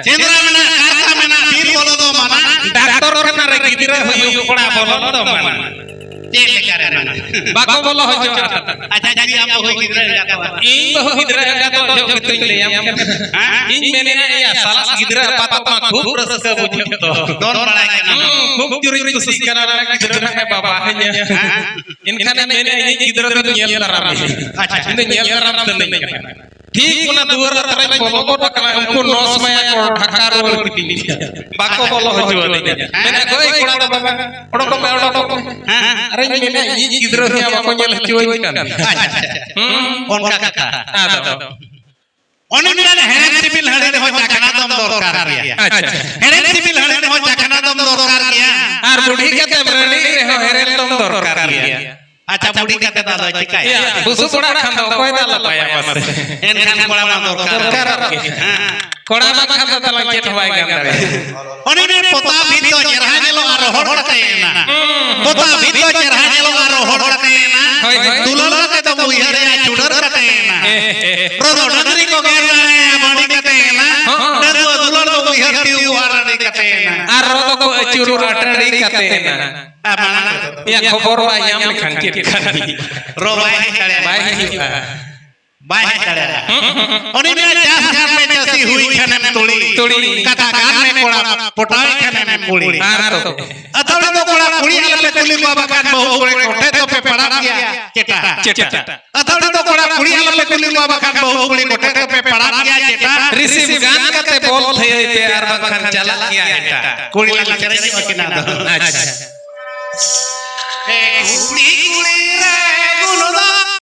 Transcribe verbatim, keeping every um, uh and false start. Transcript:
ᱥᱮᱸᱫᱽᱨᱟ ᱢᱮᱱᱟᱜ, ᱠᱟᱨᱠᱟ ᱢᱮᱱᱟᱜ, ᱵᱤᱨ ᱵᱚᱞᱚ ᱫᱚ ᱢᱟᱱᱟ᱾ ᱰᱟᱠᱛᱚᱨ ᱠᱷᱟᱱᱟ ᱨᱮ ᱜᱤᱫᱽᱨᱟᱹ ᱦᱩᱭᱩᱜ ᱠᱚᱲᱟ ᱵᱚᱞᱚ ᱫᱚ ᱢᱟᱱᱟ᱾ ᱪᱮᱫ ᱞᱮᱠᱟ ᱨᱮ ᱢᱟᱱᱟ? ᱵᱟᱠᱚ ᱵᱚᱞᱚ ᱦᱚᱪᱚᱣᱟᱜᱼᱟ᱾ ᱟᱪᱪᱷᱟ, ᱡᱩᱫᱤ ᱟᱢ ᱵᱟᱹᱦᱩ ᱜᱤᱫᱽᱨᱟᱹ ᱮᱸᱜᱟᱛᱚᱜᱼᱟ? ᱤᱧ ᱵᱟᱹᱦᱩ ᱜᱤᱫᱽᱨᱟᱹ ᱮᱸᱜᱟᱛᱚᱜ ᱡᱚᱦᱚᱜ ᱜᱮᱛᱚᱧ ᱞᱟᱹᱭᱟᱢ ᱠᱟᱱᱟ᱾ ᱦᱮᱸ? ᱤᱧ ᱢᱮᱱᱮᱫᱼᱟ, ᱮᱭᱟ, ᱥᱟᱞᱟᱥ ᱜᱤᱫᱽᱨᱟᱹ ᱟᱯᱟᱛᱚᱜ ᱢᱟ ᱠᱷᱩᱵ ᱨᱟᱹᱥᱠᱟᱹ ᱵᱩᱡᱷᱟᱹᱜ ᱫᱚ᱾ ᱫᱚᱱ ᱵᱟᱲᱟᱭ ᱠᱟᱱᱟ᱾ ᱦᱩᱸ, ᱠᱷᱩᱵ ᱡᱳᱨᱤᱧ ᱠᱩᱥᱤᱜ ᱠᱟᱱᱟ, ᱚᱱᱟ ᱜᱤᱫᱽᱨᱟᱹ ᱱᱟᱜ ᱮ ᱵᱟᱵᱟ ᱤᱧᱟ᱾ ᱦᱮᱸ? ᱮᱱᱠᱷᱟᱱ ᱮ ᱢᱮᱱᱮᱫᱼᱟ, ᱤᱧᱤᱡ ᱜᱤᱫᱽᱨᱟᱹ ᱫᱚ ᱧᱮᱞ ᱫᱟᱨᱟᱢ ᱤᱧ᱾ ᱟᱪᱪᱷᱟ, ᱟᱪᱪᱷᱟ᱾ ᱤᱧ ᱫᱚ ᱧᱮᱞ ᱫᱟᱨᱟᱢ ᱥᱟᱱᱟᱧ ᱠᱟᱱᱟ᱾ ᱴᱷᱤᱠ ᱚᱱᱟ ᱫᱩᱣᱟᱹᱨ ᱟᱛᱨᱮᱧ ᱵᱚᱞᱚ ᱜᱚᱫ ᱟᱠᱟᱱᱟ, ᱩᱱᱠᱩ ᱱᱚᱥ ᱢᱟᱭᱟ ᱠᱚ ᱰᱷᱟᱠᱟ ᱨᱩᱣᱟᱹᱲ ᱠᱤᱫᱤᱧ ᱜᱮᱭᱟ᱾ ᱵᱟᱠᱚ ᱵᱚᱞᱚ ᱦᱚᱪᱚ ᱟᱹᱫᱤᱧᱟ᱾ ᱢᱮᱱᱟ ᱠᱚ, "ᱮᱭ ᱠᱚᱲᱟ ᱫᱚ ᱵᱟᱵᱟ, ᱚᱰᱚᱠᱚᱜ ᱢᱮ, ᱚᱰᱚᱠᱚᱜ ᱢᱮ᱾" ᱦᱮᱸ, ᱦᱮᱸ᱾ ᱟᱨᱮᱧ ᱢᱮᱱᱟ, "ᱤᱧᱤᱡ ᱜᱤᱫᱽᱨᱟᱹ ᱦᱚᱸᱭᱟ ᱵᱟᱠᱚ ᱧᱮᱞ ᱦᱚᱪᱚᱣᱟᱹᱧ ᱠᱟᱱ᱾" ᱟᱪᱪᱷᱟ, ᱟᱪᱪᱷᱟ᱾ ᱦᱩᱸ᱾ ᱚᱱᱠᱟ ᱠᱟᱛᱷᱟ᱾ ᱟᱫᱚ᱾ ᱚᱱᱮ ᱢᱮᱱᱟ, ᱦᱮᱲᱮᱢ ᱥᱤᱵᱤᱞ ᱦᱟᱺᱰᱤ ᱨᱮᱦᱚᱸ ᱪᱟᱠᱷᱱᱟ ᱫᱚᱢ ᱫᱚᱨᱠᱟᱨ ᱜᱮᱭᱟ᱾ ᱟᱪᱪᱷᱟ᱾ ᱦᱮᱲᱮᱢ ᱥᱤᱵᱤᱞ ᱦᱟᱺᱰᱤ ᱨᱮᱦᱚᱸ ᱪᱟᱠᱷᱱᱟ ᱫᱚᱢ ᱫᱚᱨᱠᱟᱨ ᱜᱮᱭᱟ᱾ ᱟᱨ ᱵᱩᱰᱷᱤ ᱠᱟᱛᱮ ᱨᱟᱹᱲᱤ ᱨᱮᱦᱚᱸ ᱦᱮᱨᱮᱞ ᱫᱚᱢ ᱫᱚᱨᱠᱟᱨ ᱜᱮᱭᱟ᱾ ᱟᱪᱪᱷᱟ, ᱵᱩᱰᱷᱤ ᱠᱟᱛᱮ ᱫᱚ ᱟᱫᱚᱭ ᱪᱤᱠᱟᱹᱭᱟ? ᱮᱭᱟ, ᱵᱩᱥᱩᱵ ᱚᱲᱟᱜ ᱠᱷᱟᱱ ᱫᱚ ᱚᱠᱚᱭ ᱫᱟᱞ ᱟᱯᱟᱭᱟ ᱢᱟᱥᱮ? ᱮᱱᱠᱷᱟᱱ ᱠᱚᱲᱟ ᱢᱟ ᱫᱚᱨᱠᱟᱨ᱾ ᱫᱚᱨᱠᱟᱨᱚᱜ ᱜᱮ᱾ ᱦᱮᱸ᱾ ᱠᱚᱲᱟ ᱢᱟ ᱠᱷᱟᱱ ᱫᱚ ᱛᱟᱞᱟᱝ ᱪᱮᱫ ᱦᱚᱸ ᱵᱟᱭ ᱜᱟᱱ ᱫᱟᱲᱮᱭᱟᱜᱼᱟ᱾ ᱚᱱᱮ ᱚᱱᱮ ᱯᱚᱛᱟᱣ ᱵᱷᱤᱛ ᱫᱚ ᱪᱮᱨᱦᱟ ᱧᱮᱞᱚᱜᱼᱟ, ᱨᱚᱦᱚᱲ ᱠᱟᱛᱮ ᱮᱱᱟ᱾ ᱦᱩᱸ᱾ ᱯᱚᱛᱟᱣ ᱵᱷᱤᱛ ᱫᱚ ᱪᱮᱨᱦᱟ ᱧᱮᱞᱚᱜᱼᱟ, ᱨᱚᱦᱚᱲ ᱠᱟᱛᱮ ᱮᱱᱟ᱾ ᱦᱳᱭ, ᱦᱳᱭ᱾ ᱫᱩᱞᱟᱹᱲ ᱠᱟᱛᱮ ᱫᱚ ᱩᱭᱦᱟᱹᱨᱮᱜᱼᱟ, ᱪᱩᱰᱟᱹᱨ ᱠᱟᱛᱮ ᱮᱱᱟ᱾ ᱦᱮᱸ, ᱦᱮᱸ, ᱦᱮᱸ᱾ ᱨᱚᱫᱚ ᱰᱟᱹᱝᱨᱤ ᱠᱚ ᱜᱮᱨ ᱫᱟᱲᱮᱭᱟᱜᱼᱟ, ᱵᱟᱹᱰᱤ ᱠᱟᱛᱮ ᱮᱱᱟ᱾ ᱦᱚᱸ᱾ ᱰᱟᱹᱝᱨᱤ ᱫᱩᱞᱟᱹᱲ ᱫᱚ ᱩᱭᱦᱟᱹᱨ ᱛᱤᱭᱩᱜᱼᱟ, ᱨᱟᱹᱰᱤ ᱠᱟᱛᱮ ᱮᱱᱟ᱾ ᱟᱨ ᱨᱚᱫᱚ ᱠᱚ ᱟᱹᱪᱩᱨᱚᱜᱼᱟ, ᱴᱟᱺᱰᱤ ᱠᱟᱛᱮ ᱮᱱᱟ᱾ ᱟᱨ ᱢᱟᱲᱟᱝ ᱨᱮᱫᱚ ᱮᱭᱟ, ᱠᱷᱚᱵᱚᱨ ᱵᱟᱭ ᱧᱟᱢ ᱞᱮᱠᱷᱟᱱ ᱪᱮᱫ ᱠᱷᱟᱱ ᱦᱩᱭᱩᱜᱼᱟ? ᱨᱚ ᱵᱟᱭ ᱦᱮᱡ ᱫᱟᱲᱮᱭᱟᱜᱼᱟ᱾ ᱵᱟᱭ ᱦᱤᱡᱩᱜᱼᱟ᱾ ᱦᱩᱸ, ᱦᱩᱸ, ᱦᱩᱸ᱾ ᱚᱱᱮ ᱢᱮᱱᱟ, ᱪᱟᱥ ᱠᱟᱢ ᱨᱮ ᱪᱟᱹᱥᱤ ᱦᱩᱭ ᱠᱷᱟᱱᱮᱢ ᱛᱩᱲᱤ᱾ ᱛᱩᱲᱤ᱾ ᱠᱟᱛᱷᱟ ᱜᱟᱱ ᱢᱮ ᱠᱚᱲᱟ, ᱯᱚᱴᱟᱣᱮ ᱠᱷᱟᱱᱮᱢ ᱠᱩᱲᱤ᱾ ᱟᱨ ᱛᱚᱵᱮ? ᱟᱹᱛᱷᱟᱹᱲᱤ ᱫᱚ ᱠᱚᱲᱟ ᱠᱩᱲᱤ ᱟᱞᱚᱯᱮ ᱠᱩᱞᱤ ᱠᱚᱣᱟ, ᱵᱟᱠᱷᱟᱱ ᱵᱟᱹᱦᱩ ᱠᱩᱲᱤ ᱠᱚᱴᱷᱮ ᱫᱚᱯᱮ ᱯᱟᱲᱟᱜ ᱜᱮᱭᱟ᱾ ᱪᱮᱴᱟ᱾ ᱪᱮᱴᱟ᱾ ᱟᱹᱛᱷᱟᱹᱲᱤ ᱫᱚ ᱠᱚᱲᱟ ᱠᱩᱲᱤ ᱟᱞᱚᱯᱮ ᱠᱩᱞᱤ ᱠᱚᱣᱟ, ᱵᱟᱠᱷᱟᱱ ᱵᱟᱹᱦᱩ ᱠᱩᱲᱤ ᱠᱚᱴᱷᱮ ᱫᱚᱯᱮ ᱯᱟᱲᱟᱜ ᱜᱮᱭᱟ᱾ ᱪᱮᱴᱟ᱾ ᱨᱤᱥᱤᱵᱷ ᱜᱟᱱ ᱠᱟᱛᱮ ᱵᱚᱞ ᱛᱷᱟᱹᱭᱟᱹᱭ ᱯᱮ, ᱟᱨ ᱵᱟᱝᱠᱷᱟᱱ ᱪᱟᱞᱟᱜ ᱜᱮᱭᱟ ᱮᱴᱟᱜ᱾ ᱠᱩᱲᱤ ᱞᱟᱝ ᱪᱮᱨᱮᱡᱚᱜ ᱟᱹᱠᱤᱱᱟ ᱟᱫᱚ᱾ ᱟᱪᱪᱷᱟ᱾